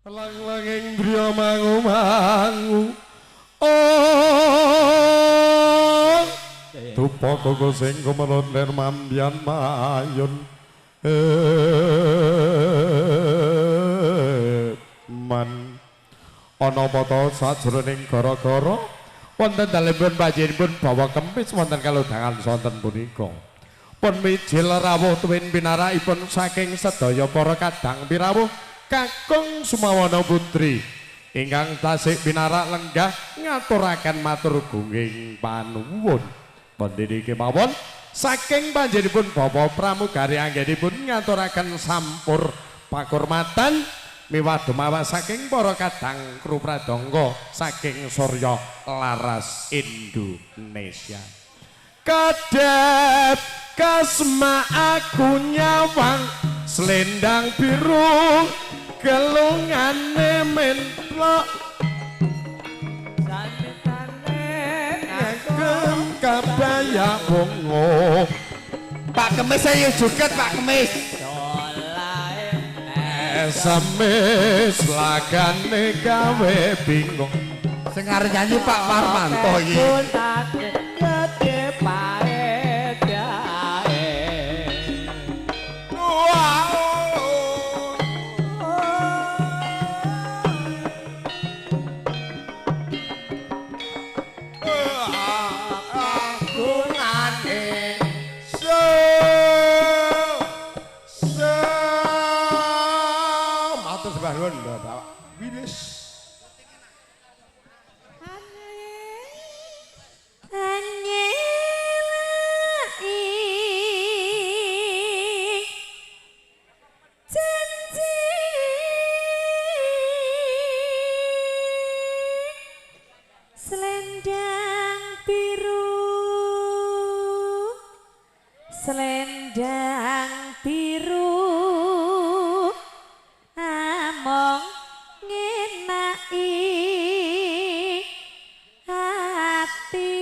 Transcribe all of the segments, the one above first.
Lang-langing driya mangu-mangu. Oh. Dupa koko sing kumelon lir mambian mayun. Man ana pata sajroning gara-gara wonten dalemipun panjenenganipun bawa kempis wonten kalodhangan sonten punika. Pun mijil rawuh tuwin pinarakipun saking sedaya para kadang pirawuh Kakung Sumawana Putri ingkang tasik pinarak lenggah ngaturaken matur gunging panuwun. Wonten kemawon saking panjenenganipun Bapak Pramugari anggenipun ngaturaken sampur pakurmatan miwah dumawa saking para kadang kru pradangga saking Surya Laras Indonesia. Kadep kasma aku nyawang selendang biru gelungane mentlok Samitane ngagem kabaya wongo. Pak Kemis ayo joget Pak Kemis. Dolae Semis lagane gawe bingung. Sing arep nyanyi Pak Parmanto iki. Gede paedae. Gungane se matur sembah nuwun Bapak Wilis. Selendang biru, selendang biru, among ngenai hati.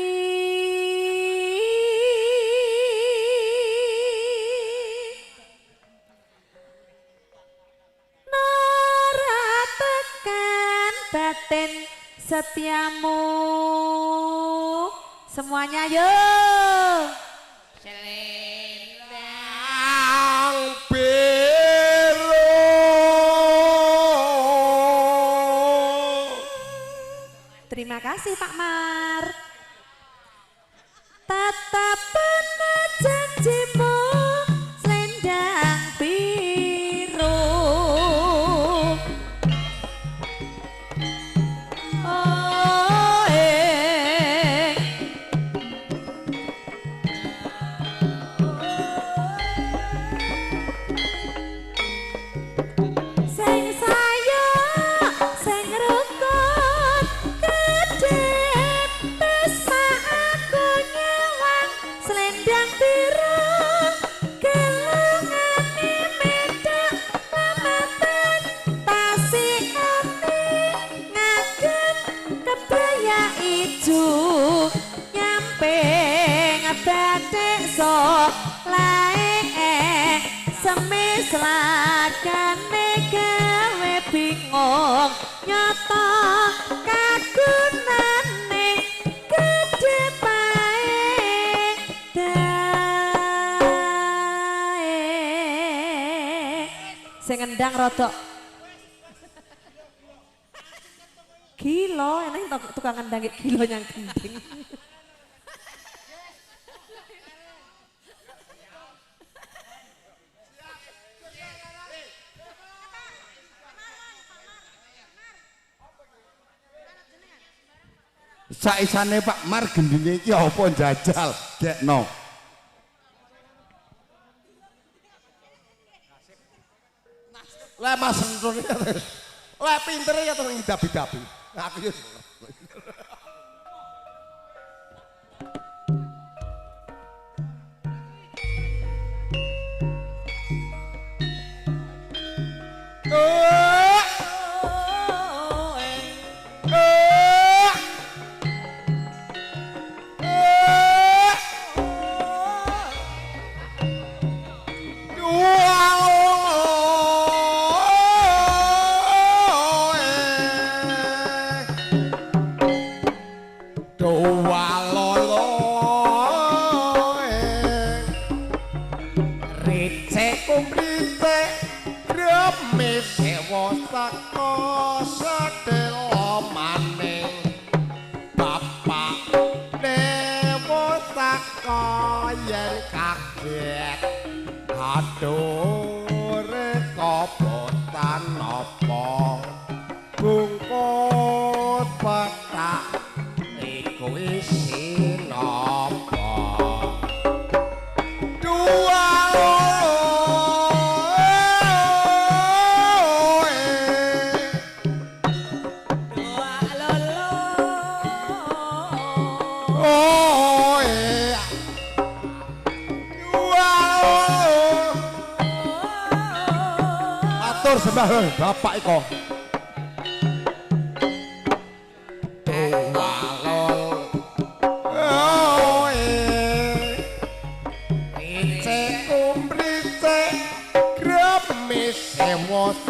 Nora tekan batin setiamu. Semuanya yo. Selendang biru. Terima kasih Pak Mar. Tatapan janjimu selendang biru. Oh, eh. Sing sayo, sing rukun, kedep pesma aku nyawang selendang biru, gelungane medhok lamatan tasikane ngagem kebaya ijo nyampe bathik so lae semis lagane gawe bingung nyata kagunane gedhe paedae. Sing ngendang rodok gila, enak tukang ngendang gila nyang gending. Saisane Pak Mar gendine iki apa njajal gekno. Lah Mas Sentur ya terus. Lah pintere ya terus ngidapi-dapi. Aku yo. teko sedelo maning bapak dewa teko yen kaget aduh kobotan apa bungkut petak iku isi napa dua atur sembah bapak iko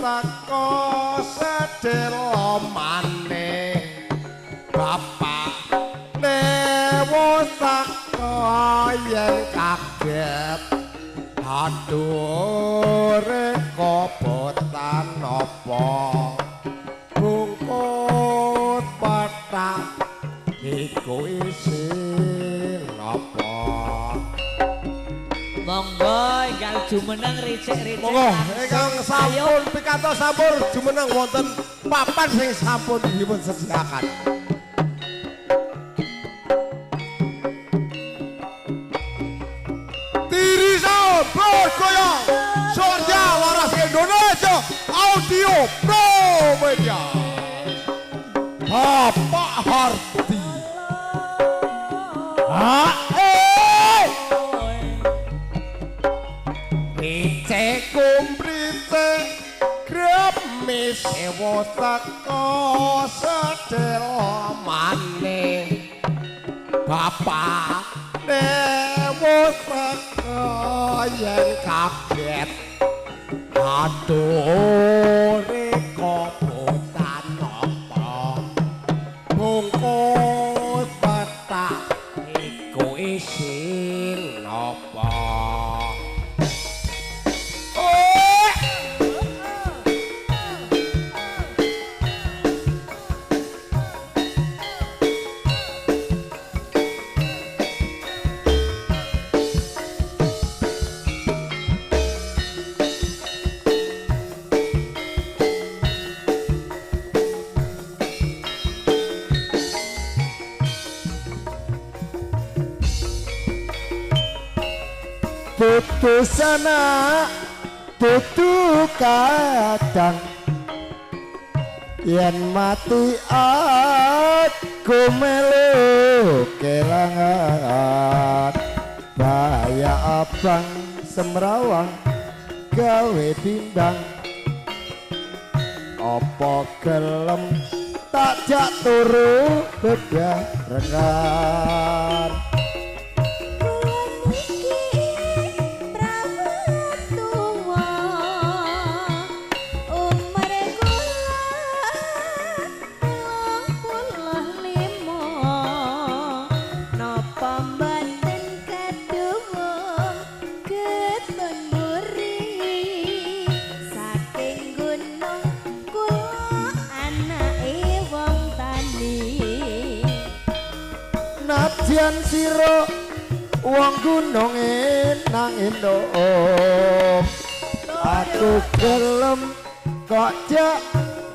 teko sedelo maning bapak dewa teko yen kaget aduh kobotan apa bungkut petak iku isi napa. Monggo enggal jumeneng ricik-ricik. Monggo ingkang sampun pikantos sampun jumeneng wonten papan sing sampun dipun sediakan. Tirisan bergoyang Surya Waras Indonesia Audio Pro Media. Bapak Hardi. Ha Ricik kumpricik gremis sewa teko sedelo maning bapak dewa teko yen kaget aduh kobotan apa bungkus petak iku isi napa. Dudu sana dudu kadang yen mati aku melu kelangan bahaya abang semrawang gawe bimbang apa gelem tak jak turu bebarengan. Nadyan sira wong gunung nang endok aku gelem kok jak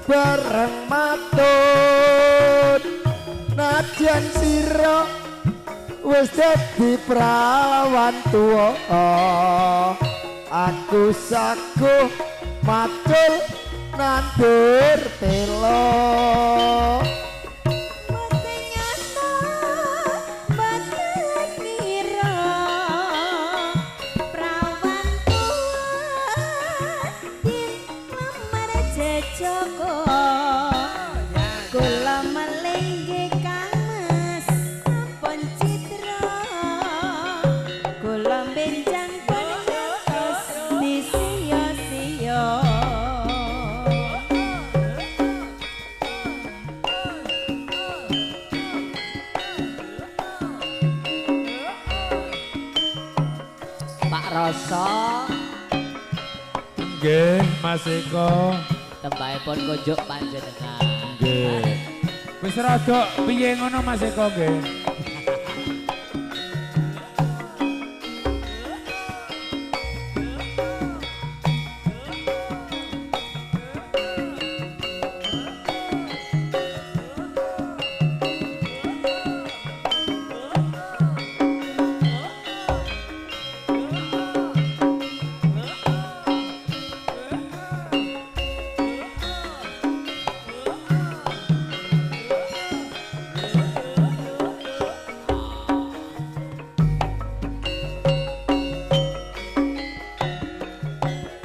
bareng matut. Nadyan sira wis dadi prawan tuwa aku saguh macul nandur telo. Kula melinggih Kang Mas sampun citra kula benjang pun ngantos disiya-siya. Pak Roso. Nggih, Mas Eko. Tembahipun kunjuk panjenengan. Nggih. Wis rada piye ngono Mas Eko nggih.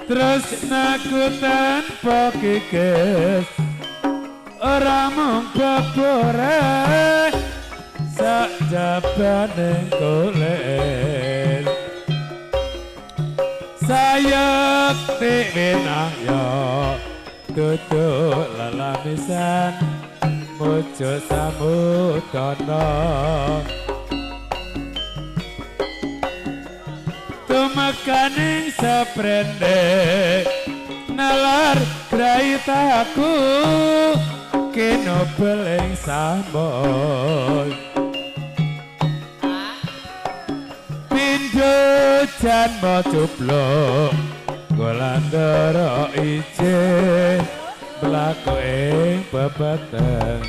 Tresnaku tanpa kikis ora mung bebore sakjabane kulit sayekti winahya tutuk lelamisan mujo samudana tumekaning seprende nalar graitaku kinobeling sambon pindho janma cupluk golandara ije mlaku ing bebeteng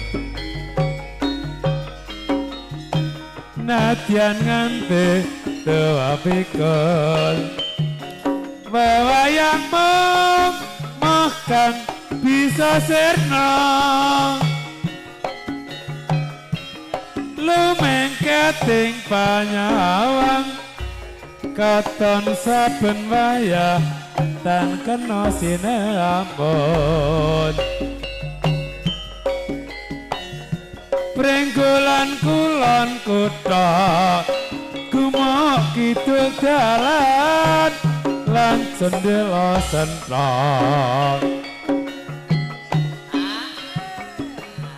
nadyan nganti tuwa pikul wewayang mung kang bisa sirna lumengketing panyawang katon saben wayah tan kena sinambon pringgolan kulon kutha gumuk kidul dalan lan jendela senthong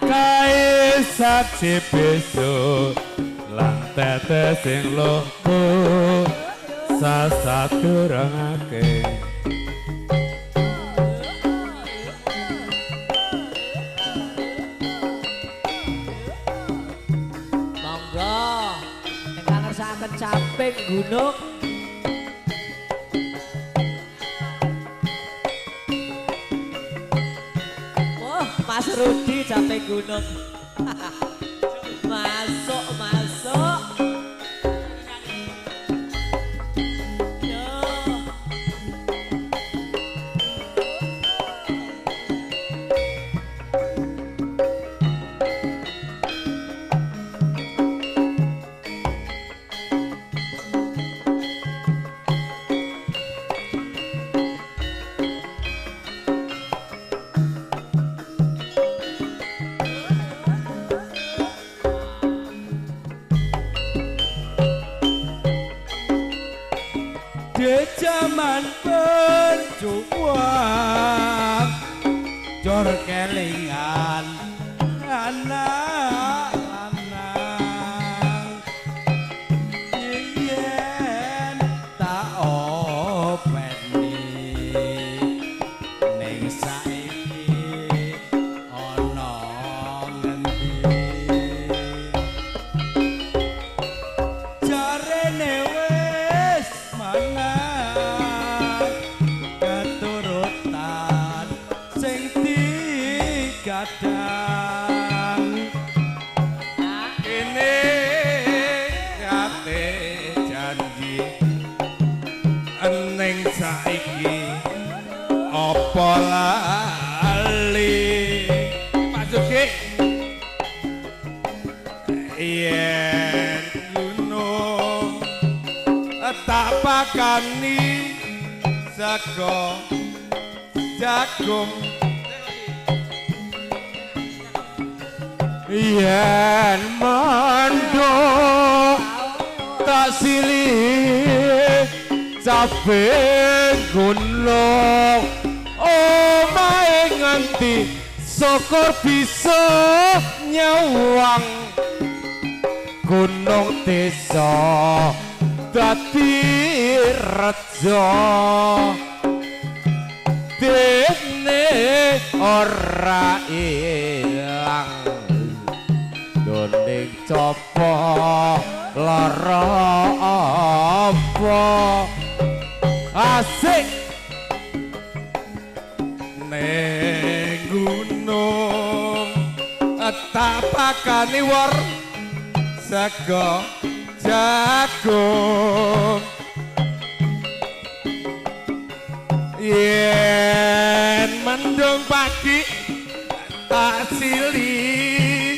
kae saksi besok lan tetes sing luhku sasadurungake. Monggo ingkang ngersakaken caping gunung. Mas Rudi caping gunung. Masuk, masuk. Yo. Jaman berjuang jor kelingan anak lanang yen tak openi ning saiki ana ngendi jarene wis manang digadang kene kate janji ening saiki apa lali Pak Sugi yen gunung tak pakani sego jagung yen manduk tak silih cabe gunung omahe nganti syukur bisa nyawang gunung desa dadi reja dene Kene ora ilang doning copo lara apa asik ning gunung tak pakani wor sego jagung yen mendung pagi tak sili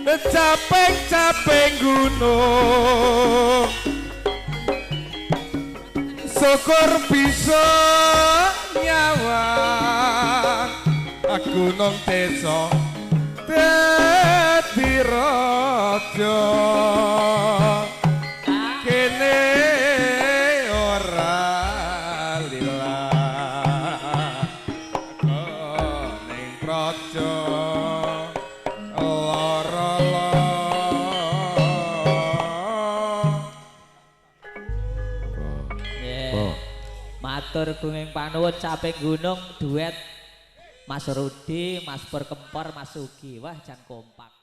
capeng-capeng gunung syukur bisa nyawang gunung desa dadi raja kene ora lilak ning praja lara. Matur gunging panuwun caping gunung duet Mas Rudi, Mas Pur Kempor, Mas Sugi. Wah jan kompak.